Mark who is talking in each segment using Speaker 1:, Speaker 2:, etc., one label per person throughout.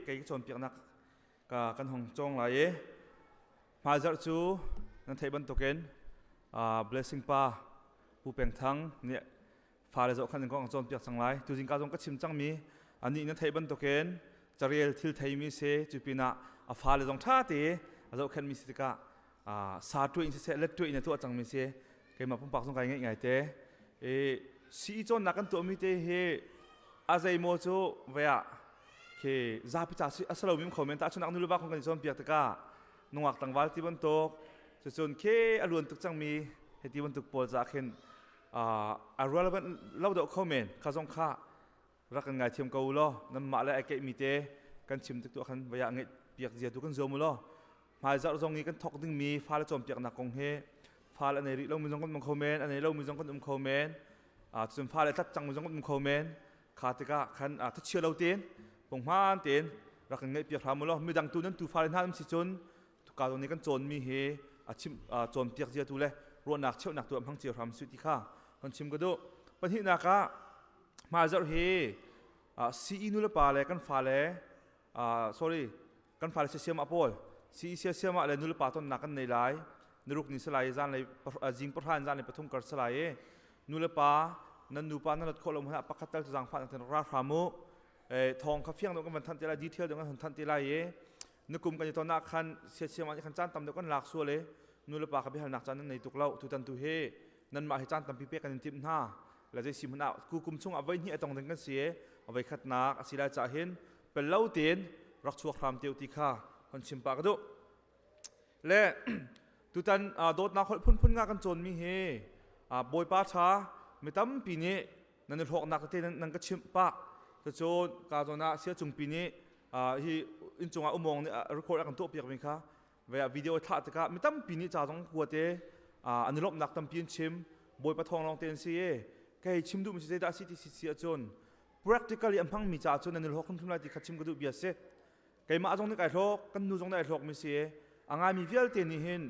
Speaker 1: Kei ka cawnpiaknak ka kan hong cawng lai i hmaizarh cu nan theih bantukin Blessing pa Pu Peng Thang nih fale zohkhan in kong cawnpiak cang lai. Tuzing ka zong ka chim cangmi anih nan theih bantukin carel thil theimi si cu pinah a fale zong ṭha te a zohkhenhmi si tikah sa tuah in siseh let tuah in a tuah cangmi si keimah pumpak zong kai ngeih ngai te i sii cawnnak kan tuahmi te hi a zeimaw cu vea khi zapi ca si a si lomi kho men tahchunak nu le va kong kan i cawnpiak tikah nungak tlangval ti bantuk cucun khi a luan tuk cangmi hei ti bantuk pawl ca khin a relevant lo deuh kho men kha zong kha rak kan ngaithiam ko u law nanmah le ai keihmi te kan chim tik tu khan vaya ngeih piak zia tu kan zuam u law hmaizarh zong i kan thawk dingmi fale cawnpiaknak kong hi fale a nei rih lomi zong kan um kho men a nei lomi zong kan um kho men cun fale tlat cangmi zong kan um kho men kha tikah khan thachia lo tein punghman tein rak kan ngeih piak hram u law midang tu nan tu fale hna um si cun ka zong nih kan cawnmi hi a chim cawnpiak zia tu le ruahnak cheuhnak tu am hmang cio hram su ti kha kan chim ka duh pahnihnak ah hmaizarh hi CE nu le pa le kan fale sorry kan fale siasiam ah pawl CE siasiam ah le nu le pa tonnak kan nei lai niruk ni salai zan lei zing pahra in zan lei pathum kar salai i nu le pa nan nu pa nan rat khawh lo hmanh ah pakhat tal zangfah nak ra hram u thawng kha fiang deuh kan van thanh te lai detail deuh kan van thanh te lai i nukum kan i ton ah khan siasiam ah khan caan tam deuh kan lak sual i nu le pa kha biahalnak caan nan nei tuk lo tutan tu hi nanmah hi caan tampi pek kan in timh hna le zei si hmanh ah ku kum chung ah voi hnih a tong ding kan si i a voi khatnak a si lai cah hin pel lo tein rak chuak hram te ti kha hon chim pa ka duh le tutan dawtnak holh phunphun nga kan cawnmi hi bawipa ṭha mi tampi nih nan i hlawknak tete nan ka chimh pah cucun ka zawn ah sia cungpi nih hi inncung ah umong nih record a kan tuah piak mi kha video thlah tikah mi tampi nih ca zong kua te an i lawmhnak tampi an chim bawipa thawng lawng te an si i kei chim duhmi si zeidah si ti si si ahcun practically a hmangmi caah cun nan i hlawk hrimhrim lai ti kha chim ka duh bia si keimah zong nih kai hlawk kan nu zong nih ai hlawkmi si a ngaimi vialte nih hin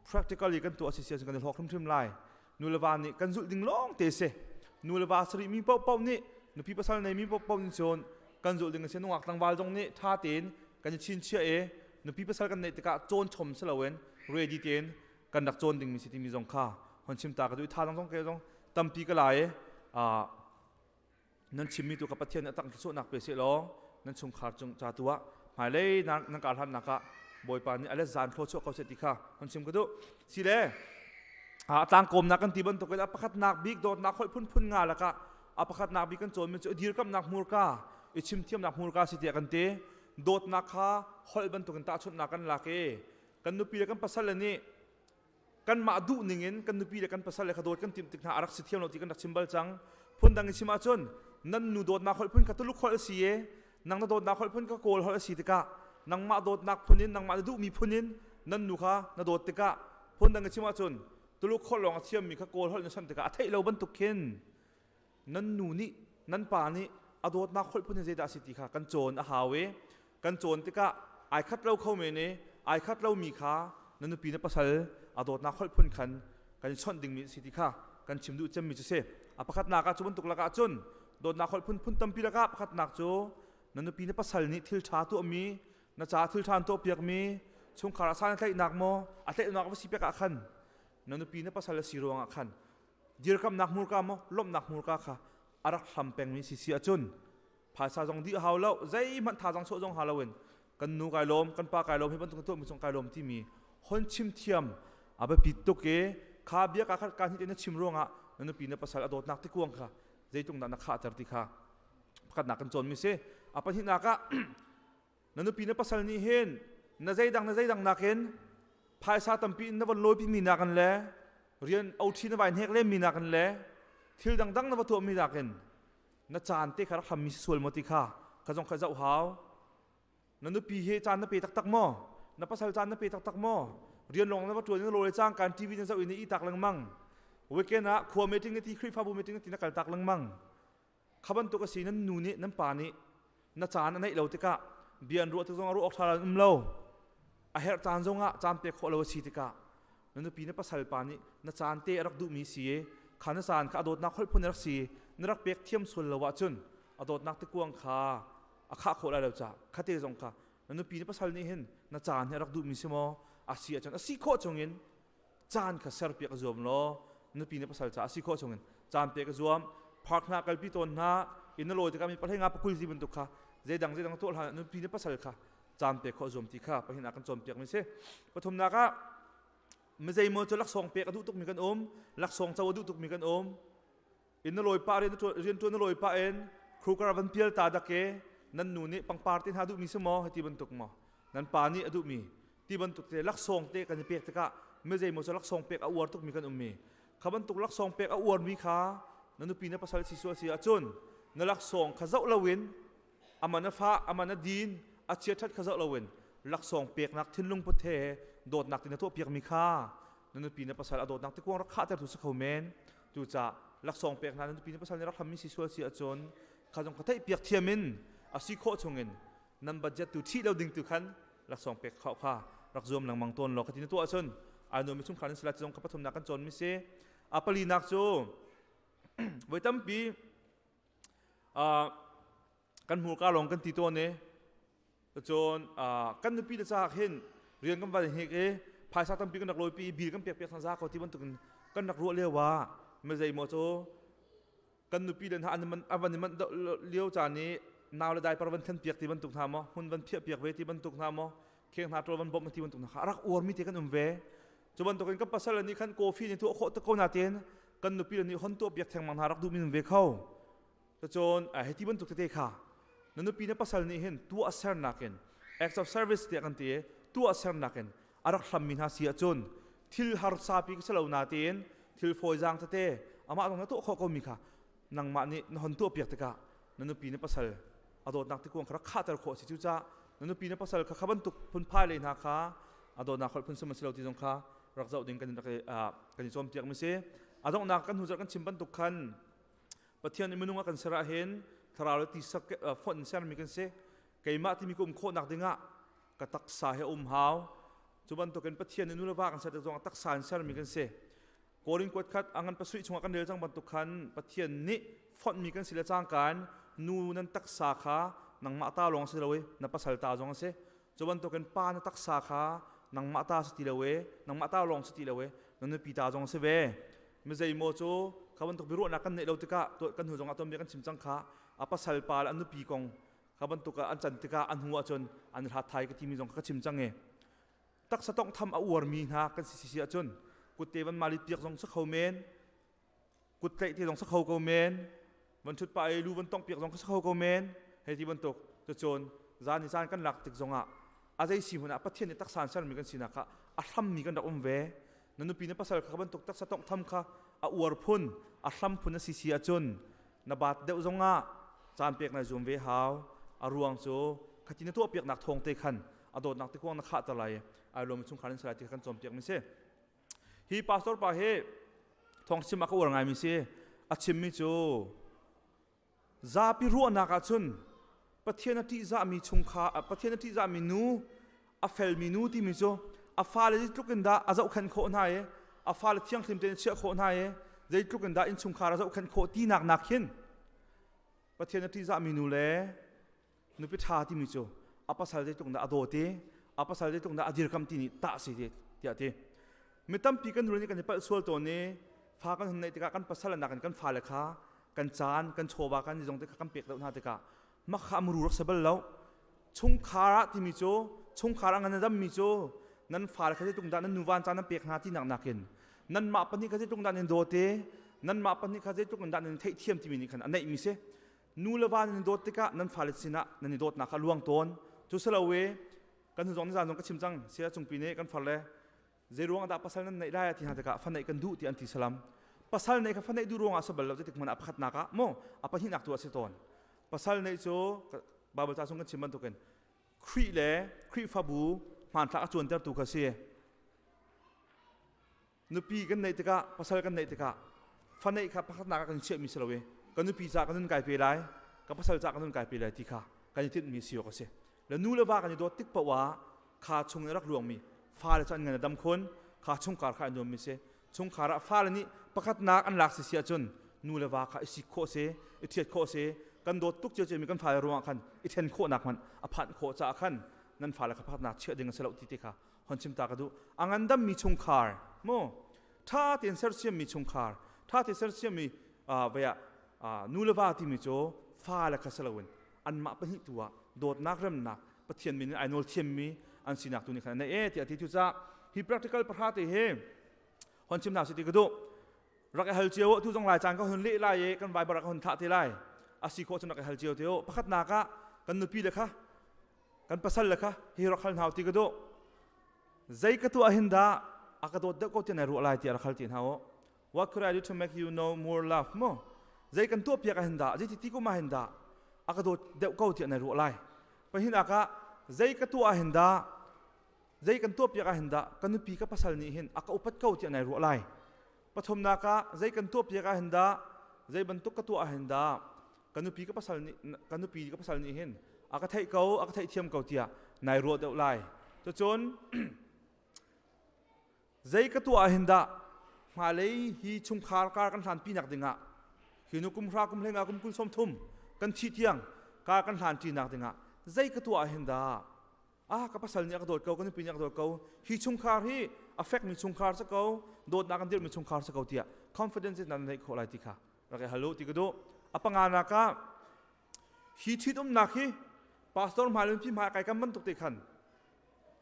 Speaker 1: practically kan tuah si si kan i hlawk hrimhrim lai nu le va nih kan zulh ding lawng te si nu le va sarih mi paohpaoh nih nupi pasal nei mi paohpaoh nih cun kan zulh ding a si nungak tlangval zong nih ṭha tein kan i chinchiah i nupi pasal kan neih tikah cawn chom si loin ready tein kan rak cawn dingmi si timi zong kha hon chim ta ka duh tha zong ke zong tampi ka lai nan chimmi tu kha Pathian nih a tak thluachuahnak pe seh law nan chungkhar cung ca tu ah hmailei nan kar hlannak ah Bawipa nih a let zan thluachuah ko seh ti kha hon chim ka duh si le a tlangkawmnak kan ti bantuk in a pakhatnak bik dawtnak holh phunphun nga lakah a pakhatnak bik kan cawnmi cu dirkamnak hmurka i chimthiamnak hmurka si tiah kan ti dawtnak kha holh bantukin tahchunhnak kan lak i kan nupi le kan pasal le nih kanmah duh ning in kan nupi le kan pasal le kha dawt kan timh tik hna a rak si thiam lo ti kan rak chim bal cang phundang in chim ahcun nan nu dawtnak holh phun kha tuluk holh a si i nang na dawtnak holh phun kha kawl holh a si tikah nangmah dawtnak phun in nangmah na duhmi phun in nan nu kha na dawt tikah phundang in chim ahcun tuluk holh lawng a thiammi kha kawl holh na chanh tikah a theih lo bantuk khin nan nu nih nan pa nih a dawtnak holh phun hi zeidah a si ti kha kan cawn a hau i kan cawn tikah ai khat lo kho men i ai khat lomi kha na nupi na pasal a dawtnak holh phun khan kan i chawnh dingmi a si ti kha kan chim duh cemmi cu si a pakhatnak ah cu bantuk lakah cun dawtnak holh phun phun tampi lakah pakhatnak cu na nupi na pasal nih thil ṭha tuahmi na ca thil ṭha an tuahpiakmi chungkhar ah san a tlaihnak maw a tlaihnak va si pek ah khan na nupi na pasal a si ruangah khan dirkamnak hmurka maw lawmhnak hmurka kha a rak hlam pengmi si si ahcun phaisa zong dih hau lo zeihmanh thazang chuah zong hau loin kan nu kai lawm kan pa kai lawm hi bantuk tuah mi cung kai lawm timi hon chim thiam a biapi tuk i kha bia ka khat ka hnih te na chim ruangah na nupi na pasal a dawtnak ti kuang kha zeitluk dah na khahter ti kha pakhatnak kan cawn mi si a pahnihnak ah na nupi na pasal nih hin na zeidang na zeidang nakin phaisa tampi in na von lawipi mi nakin le rian othi na vai hnek len mi nakin le thil dangdang na va tuah mi nakin na caan te kha rak hlam mi sual maw ti kha ka zong kha zoh hau na nupi he caan na pe taktak maw na pasal caan na pe taktak maw rian lawng na va tuan in rawl cang kan TV na zoh in i tak lengmang weekend ah khua meeting na ti Khrihfabu meeting na ti na kal tak lengmang Kha bantuk a si nan nu nih nan pa nih na caan a neih lo tikah bia an ruah tik zongah ruah awk ṭha an um lo. A herh caan zongah caan pek khawh lo a si tikah na nupi na pasal pa nih na caan te a rak duhmi si i kha na caan kha a dawtnak holh phun a rak si na rak pek thiam sual lo ahcun a dawtnak tikuang kha. A khah khawh lai lo ca khate zong kha na nupi na pasal nih hin na caan hi a rak duhmi si maw? A si ahcun a si khawh chungin caan kha serpiak zuam law nupi na pasal ca a si khawh chungin caan pek zuam. Park hna kalpi tawn hna, inn na lawi tikah mi pahlei nga pakul ti bantuk kha zeidang zeidang tuah hlan nupi na pasal kha caan pek khawh zuam ti kha pahin ah kan cawnpiak mi si. Pathumnak ah mi zeimaw cu laksawng pek a duh tukmi kan um, laksawng co a duh tukmi kan um. Inn na lawi pah, rian tuan na lawi pah in Kruger van pial ta dake nan nu nih pangpar te hna duhmi si maw hiti bantuk maw nan pa nih a duhmi ti bantuk te laksawng te kan i pek tikah mi zeimaw cu laksawng pek a uar tukmi kan ummi kha bantuk laksawng pek a uarmi kha na nupi na pasal si sual si ahcun na laksawng kha zoh loin aman a fah aman a din a chia that kha zoh loin laksawng peknak thinlung put he dawtnak ti na tuah piakmi kha na nupi na pasal a dawtnak ti kuang rak khahter tu si kho men. Cucaah laksawng pek hna na nupi na pasal nih rak hlammi si sual si ahcun kha zong kha theih piak thiam in a si khawh chungin nan budget tu ṭhih lo ding tu khan laksawng pek khawh kha rak zuam lengmang tawn law kha ti na tuah ahcun ai nuammi chungkhar nan si lai. Zong kha pathumnak kan cawnmi si. A palinak cu voi tampi kan hmurka lawng kan ti tawn i cun kan nupi le caah hin rian kan van hik i phaisa tampi kan rak lawipi, bil kan pek piak hna za ko ti bantukin kan rak ruah lio ah mi zeimaw cu kan nupi le hna an van i manh lio caan i nau le diaper van thlen piak ti bantuk hna maw, hmun van phiah piak ve ti bantuk hna maw, kheng hna ṭawl van bawmh ti bantuk hna kha a rak uarmi te kan um ve. Cu bantukin kan pasal nih khan coffee nih tuah khawh tak ko na tein kan nupi le nih hon tuah piak thengmang hna rak duhmi um ve kho. Cun hei ti bantuk tete kha na nupi na pasal nih hin tuah sernak in, acts of service tiah kan ti i, tuah sernak in a rak hlammi hna si ahcun thil harsa pi ka si lo na tein thil fawizaang tete amah zong na tuah khawh komi kha nangmah nih na hon tuah piak tikah na nupi na pasal a dawtnak tikuang kha rak khahter khawh a si. Cucaah na nupi na pasal kha kha bantuk phunphai le hna kha a dawtnak holh phun sum a si lo ti zong kha rak zoh ding kan kan i cawnpiak mi si. A donghnak kan hnu zarh kan chim bantuk khan Pathian nih minung a kan ser ah hin thlarau le tisa fonh in sermi kan si. Keimah timi ka um khawhnak dingah ka taksa he um hau. Cu bantukin Pathian nih nu le va kan ser tik zongah taksa in sermi kan si. Korin kuat khat a ngan pasarih chungah kan rel cang bantuk khan Pathian nih fonhmi kan si le cangka in nu nan taksa kha nangmah ta lawng si lo i na pasal ta zong a si. Cu bantukin pa na taksa kha nangmah ta si ti lo i nangmah ta lawng si ti lo i na nupi ta zong a si ve. Mi zeimaw cu kha bantuk biaruahnak kan neih lo tikah kan hnu zongah tuanbia kan chim cang kha, a pasal pa le a nupi kong kha bantuk an can tikah an hnu ahcun an hlat thai ka timi zong kha ka chim cang i taksa tonghtham a uarmi hna kan si si ahcun kutte van malit piak zong si kho men, kut tlaih te zong si kho ko men, van ṭhut pah i lu van tongh piak zong si kho ko men hei ti bantuk. Cucun zan i caan kan lak tik zongah a zei si hmun ah Pathian nih taksa in sermi kan sinak kha a hrammi kan rak um ve. Na nupi na pasal kha bantuk taksa tonghtham kha a uar phun, a hram phun a si si ahcun na baat deuh zongah caan pek nai zuam ve hau. A ruang cu khati na tuah piaknak thawng te khan a dawtnak tikuang na khahter lai, ai lawm chungkhar in salai ti kan cawnpiak mi si. Hi pastor pa hi thawng chim a ka uar ngaimi si. A chimmi cu zapi ruahnak ahcun Pathian a ṭihzahmi chungkhar, Pathian a ṭihzahmi nu, a felmi nu timi cu a fale zeitluk in dah a zohkhenh khawh hna i a fale thianghlim tein a chiah khawh hna i zeitluk in dah innchungkhar a zohkhenh khawh tinak nak khin Pathian a ṭihzahmi nu le nupi ṭha timi cu a pasal zeitluk in dah a dawt i a pasal zeitluk in dah a dirkam ti nih tah si tiah ti. Mi tampi kan nule nih kan i palh sual tawn i fa kan hun neih tikah kan pasal nakin kan fale kha kan caan, kan chawva, kan zong te kha kan pek deuh hna tikah mak kha amru rak si bal lo. Chungkhar ah timi cu, chungkhar ah ngan a dammi cu nan fale kha zeitluk dah nan nuvan caan nan pek hna tinak nakin nanmah pahnih kha zeitluk dah nan dawt i nanmah pahnih kha zeitluk in dah nan theihthiam timi nih khan a neihmi si. Nu le va nan i dawt tikah nan fale sinah nan i dawtnak kha a luang tawn. Cu si lo i kan hnu zong nizan zong ka chim cang sia cungpi nih kan far le zeiruang dah pasal nan neih lai ti hna tikah fa neih kan duh ti an ti salam. Pasal neih kha fa neih duh ruangah sabal lo, zeitik hmanh ah pakhatnak ah maw a pahnihnak tu a si tawn. Pasal neih cu Bible ca chung kan chim bantukin Khrih le Khrihfabu hmanthlak a cuantertu kha si. Nupi kan neih tikah, pasal kan neih tikah fa neih kha pakhatnak ah kan chiahmi si lo i ka nupi ca ka nun kai pe lai, ka pasal ca ka nun kai pe lai ti kha kan i tinhmi si awk a si. Le nu le va kan i dawt tik paoh ah kha chung in rak luangmi fale cu an ngan a dam khun, kha chungkhar kha a nuammi si. Chungkhar ah fale nih pakhatnak an lak si si ahcun nu le va kha i sik khawh si, i ṭhiat khawh si. Kan dawt tuk cio mi kan fale ruangah khan i then khawhnak hmanh a phanh khawh caah khan nan fale kha pakhatnak chiah ding a si lo ti te kha hon chim ta ka duh. A ngandam mi chungkhar mu tha tein sersiam mi chungkhar tha tein sersiam mi vaya nu le va timi cu fale kha si loin anmah pahnih tu ah dawtnak remnak Pathian min in ai nawl thiammi an sinak tu nih khan an nei e tiah ti tu ca hi practical pahra te hi hon chim hna si ti ka duh. Rak i hal cio tu zong lai caan ka hun leh lai i kan Viber ka hun thlah te lai. A si khawh cun rak i hal cio te u. Pakhatnak ah kan nupi le kha kan pasal le kha hi rak hal hna ti ka duh. Zei ka tuah hin dah a ka dawt deuh ko ti nai ruah lai tiah rak hal ti hna u. What could I do to make you know more love mu? Zei kan tuah piak ah hin dah, zei ti ti kum ah hin dah a ka dawt deuh ko tiah nai ruah lai. Pahnihnak ah zei ka tuah ah hin dah zei kan tuah piak ah hin dah ka nupi ka pasal nih hin a ka upat ko tiah nai ruah lai. Pathumnak ah zei kan tuah piak ah hin dah zei bantuk ka tuah ah hin dah ka nupi ka pasal nih ka nupi ka pasal nih hin a ka theih ko a ka theihthiam ko tiah nai ruah deuh lai. Cucun zei ka tuah ah hin dah hmailei hi chungkhar kar kan hlan pinak dingah hi nu kum hra kum hlenga kum kul sawm thum kan thi tiang kar kan hlan ṭinak dingah zei ka tuah ah hin dah ah ka pasal nih a ka dawt ko, ka nupi nih a ka dawt ko, hi chungkhar hi a fekmi chungkhar si ko, dawtnak kan dirhmi chungkhar si ko tiah confidence in nan neih khawh lai ti kha rak i hal u ti ka duh. A panganak ah hi ṭhitumnak hi pastor hmai le mipi hmai kai kam bantuk te khan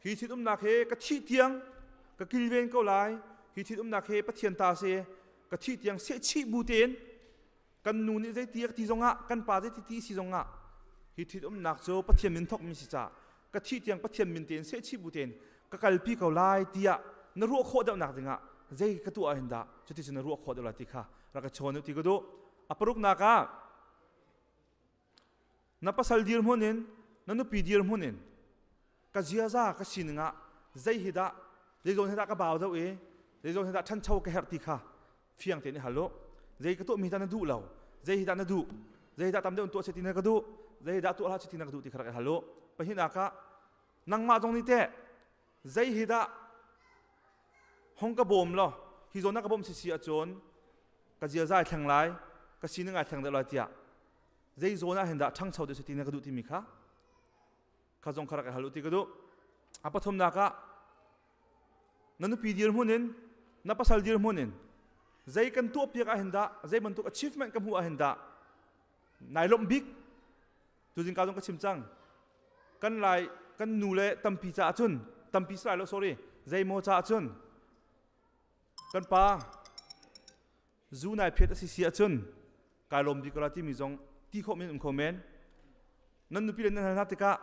Speaker 1: hi ṭhitumnak hi ka thih tiang ka kilven ko lai, hi ṭhitumnak hi Pathian ta si, ka thih tiang sehchih bu tein kan nu nih zeiti a ti zongah kan pa zeiti ti si zongah hi ṭhitumnak cu Pathian min thawkmi si caah ka thih tiang Pathian min tein sehchih bu tein ka kalpi ko lai tiah na ruah khawh deuhnak dingah zei ka tuah hin dah cuti cun na ruah khawh deuh lai ti kha rak ka chawn u ti ka duh. A paruknak ah na pasal dirhmun in na nupi dirhmun in ka ziaza ka sining ah zei hi dah zei zawn hi dah ka bau deuh i zei zawn hi dah ṭhancho ka herh ti kha fiang tein i hal u. Zei ka tuahmi dah na duh lo, zei hi dah na duh, zei hi dah tam deuh in tuah seh ti na ka duh, zei hi dah tuah hlah seh ti na ka duh ti kha rak i hal u. Pahnihnak ah nangmah zong nih teh zei hi dah hong ka bawm law hi zawn na ka bawmh si si ahcun ka ziaza ai thleng lai, ka sining ai thleng deuh lai tiah zei zawn ah hin dah ṭhangcho deuh seh ti na ka duh timi kha kha zong kha rak i hal u ti ka duh. A pathumnak ah na nupi dirhmun in na pasal dirhmun in zei kan tuah piak ah hin dah zei bantuk achievement ka hmuh ah hin dah nai lawmh bik. Tuzing ka zong ka chim cang, kan lai kan nu le tampi caah cun, tampi si lai lo, sorry, zeimaw caah cun kan pa zu nai phiat a si si ahcun kai lawm bik ko la timi zong ti khawh men um kho men. Nan nupi le nan hal hna tikah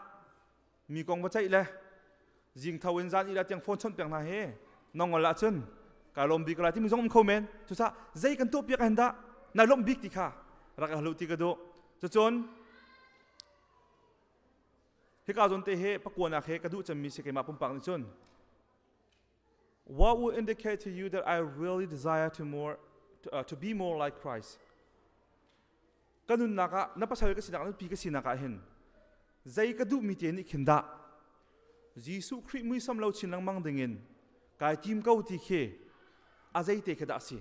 Speaker 1: mi kong va ceih le zing tho in zan ila tiang phone chawnh piak hna he nongol ahcun kai lawm bik ko la timi zong um kho men. Cucaah zei kan tuah piak hin dah nai lawmh bik ti kha rak i halu ti ka duh. Cucun hika zawn te he pakuanak he ka duh cemmi si keimah pumpak nih cun What would indicate to you that I really desire to be more like Christ? Ka nunnak ah na pasal ka sinak na nupi ka sinak ah hin zei ka duhmi te nih khin dah Jesuh Khrih muisam lo chin lengmang dingin kai tim ko ti khi a zei te khi dah a si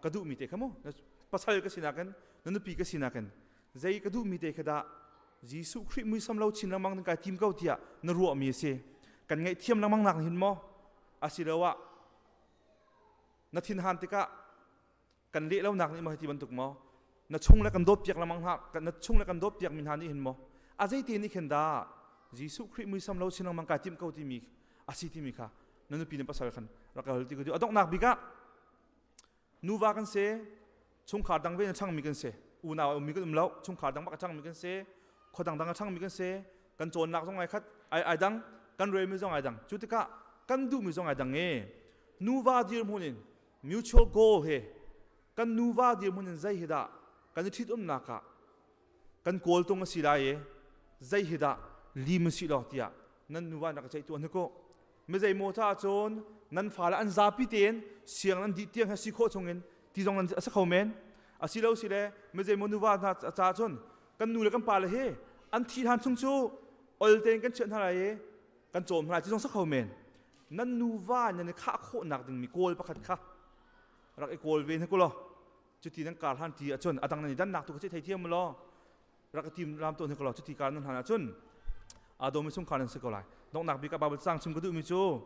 Speaker 1: ka duhmi te kha mu na pasal ka sinak in na nupi ka sinak in zei ka duhmi te kha dah Jesuh Khrih muisam lo chin lengmang ding kai tim ko tiah na ruahmi a si. Kan ngaihthiam lengmang nak hin maw? Asiloah na thinhan tikah kan leh lonak nih maw ti bantuk maw? Na chung le kan dawt piak lengmang hna na chung le kan dawt piak mi hna nih hin maw? A zeite nih khin dah Jesuh Khrih muisam lo chin lengmang kai tim ko timi a si timi kha na nupi na pasal khan rak hal ti ko. A donghnak bik ah nuva kan si, chungkhar dang ve in a ṭhangmi kan si, unau a ummi kan um lo, chungkhar dang bak a ṭhangmi kan si, khua dangdang a ṭhangmi kan si, kan cawnnak zong ai khat ai ai dang, kan relmi zong ai dang. Cu tikah kan duhmi zong ai dang i nuva dirhmun in mutual goal he kan nuva dirhmun in zei hi dah kan i ṭhitumnak ah kan kawltung a si lai i zei hi dah lim a si law tiah nan nuva nak ceih tuah hnik u. Mi zeimaw caah cun nan fale an zapi tein siang nan dih tiang he si khawh chungin ti zong nan a si kho men. Asilo si le mi zeimaw nuva hna caah cun kan nu le kan pa le hi an thi hlan chung cu ol tein kan chiah hna lai i kan cawm hna lai ti zong si kho men. Nan nuva nan i khah khawhnak dingmi kawl pakhat kha rak i kawl ve hnik u law cuti nan kar hlan ti ahcun a dang nan i dannak tu kha thei thiam law. Rak ka tim ram tawn hi ko lo. Cuti kar nan hlan ahcun aa dawmi chungkhar nan si ko lai. Donghnak bik ah Bible cang chim ka duhmi cu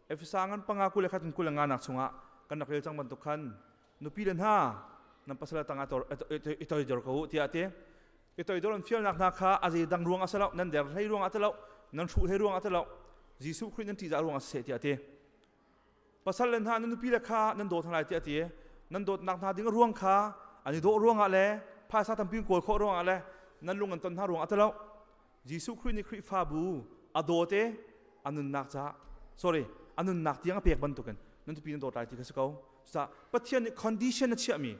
Speaker 1: Efesa ngan panga 21 in 25 nak chungah kan rak rel cang bantuk khan nupi le hna nan pasal tangah i toidor ko u tiah a ti. I toidor an fialnak hna kha a zei dang ruang a si lo, nan der hlei ruang a ti lo, nan hruh hlei ruang a ti lo, Jesuh Khrih nan ṭihzah ruang a si tiah a ti. Pasal le hna nan nupi le kha nan dawt hna lai tiah a ti. Nan dawtnak hna ding a ruang kha an i dawh ruangah le phaisa tampi kawl khawh ruangah le nan lung an ton hna ruangah a ti lo. Jesuh Khrih nih Khrihfabu a dawt i a nunnak caah sorry a nunnak tiang a pek bantukin nan nupi nan dawt lai ti kha si ko. Cucaah Pathian nih condition a chiahmi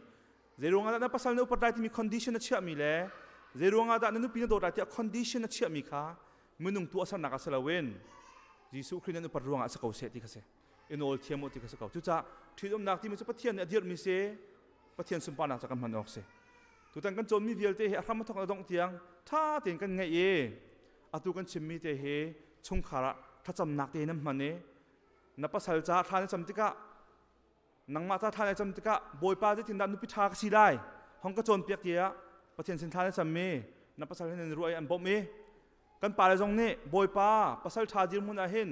Speaker 1: zeiruangah dah na pasal na upat lai timi condition a chiahmi le zeiruangah dah na nupi na dawt lai tiah condition a chiahmi kha minung tuahsernak ah si loin Jesuh Khrih nan upat ruangah si ko seh ti kha si. I nawl thiam u ti kha si ko. Cucaah ṭhitumnak timi cu Pathian nih a dirhmi si, Pathian sunparnak ca kan hman awk si. Tutan kan cawnmi vialte hi a hram a thawk a dongh tiang ṭha tein kan ngeih i atu kan chimmi te hi chungkhar ah thlacamnak te nan hman i na pasal ca thla na cam tikah nangmah ca thla na cam tikah Bawipa zeitindah nupi ṭha ka si lai hong ka cawnpiak tiah Pathian sin thla na cam i na pasal hin nan ruah i an bawmh i kan pale zong nih Bawipa pasal ṭha dirhmun ah hin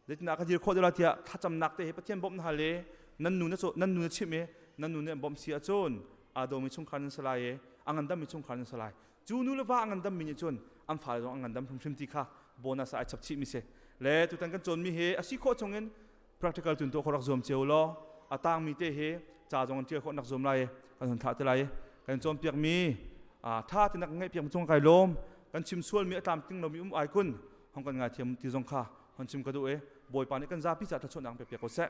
Speaker 1: zeitindah ka dir khawh deuh lai tiah thlacamnak te hi Pathian bawmh na hal i nan nu na nan nu na chimh i nan nu nih an bawmh si ahcun aa dawmi chungkhar nan si lai i a ngandammi chungkhar nan si lai. Cu nu le va a ngandammi nih cun an fale zong an ngandam hrimhrim ti kha bonus ah ai chap chihmi si. Le tutan kan cawnmi hi a si khawh chungin practical tun tuah khawh rak zuam cio law a tangmi te hi ca zong an ṭial khawh nak zuam lai kan hun thlah te lai. Kan cawnpiakmi tha te nak ngaih piak cung kai lawm. Kan chim sualmi a tlamtling lomi um ai kun hong kan ngaithiam ti zong kha hon chim ka duh i Bawipa nih kan zapi ca thluachuahnak pe piak ko seh.